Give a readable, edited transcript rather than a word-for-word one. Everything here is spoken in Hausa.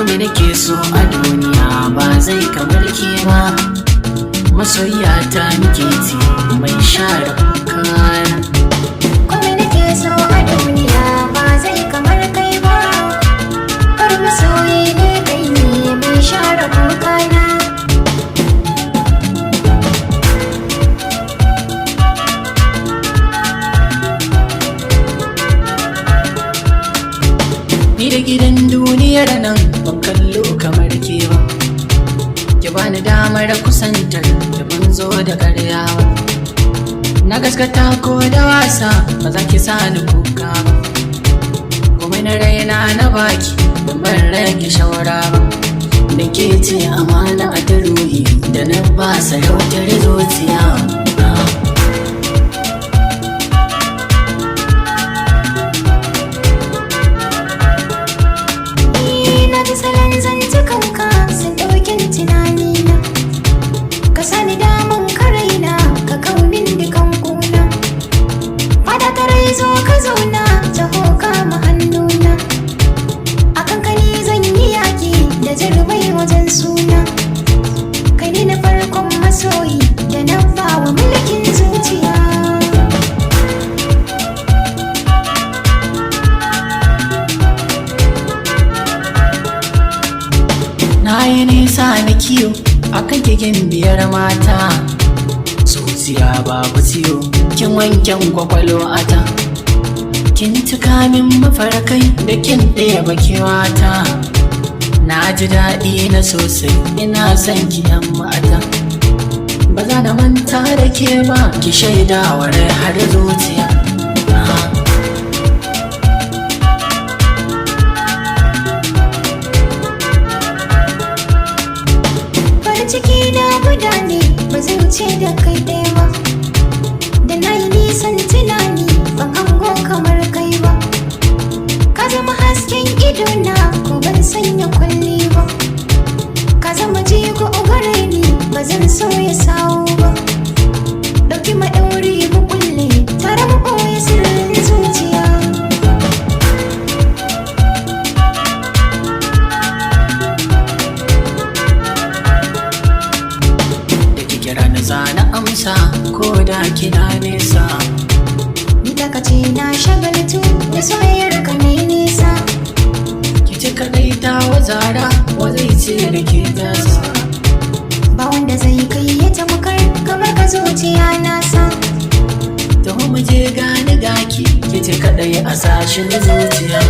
Kome nake so a duniya ba zai kamar ke ba. Masoyiya ta nike ci mai share kukana. Kome nake so a duniya ba zai kamar kai ba. Har masoyi ne kai ne mai share kukana. Ni da gidan duniyar nan ban kallo kamar ke ba. Ki bani damar kusantar da ban zo da karya ba. Na gaskata ko da wasa ba za ki sa ni kuka ba. Komai na raina na baki ban bar rage shawara ba. Da ke ce amana a ta ruhi da na ba sarautar zuciya. Ni na ji salon zantukanka sun ɗaukin tunanina. Ka sani damun karaina ka kaumin dukan kuna. Fada ta rai zo ka zauna taho kama hannuna. A kankani zan yi yaƙi da jarumai wajen suna. Kai ne na farkon masoyi da na bawa mulkin zuciya. Na yi nisa na kiyo a kan keken biyar mata. Zuciya babu ciwo, kin wanken kwakwalo ata. Kin cika min mafarkai da kin ɗaya bakewata. Na ji daɗi na sosai, ina son ki yan mata. Ba za na manta da ke ba, ki shaida rai har zuciya. Farin ciki na guda ne ba zai wuce da kai ɗaya ba. Da na yi nisan tunani ban hango kamar kai ba. Ka zama hasken idona ko ban sanya kwalli ba. Ka zama jigo gare ni ba zan so ya sawo ba. Ɗauki maɗauri mu kulle tare mu ɓoye sirrin zuciya. Da ki kira na zana amsa ko da kina nesa. Ni da ka ce na shagaltu da soyayyar ka na yi nisa. Ki ci kaɗai ta wazara, wa zai ce da ke tasa. Ba wanda zai kai ya tamkar kamar ka zuciya na sa. Taho mu je gani gaki, ki ce kaɗai a sashin zuciya.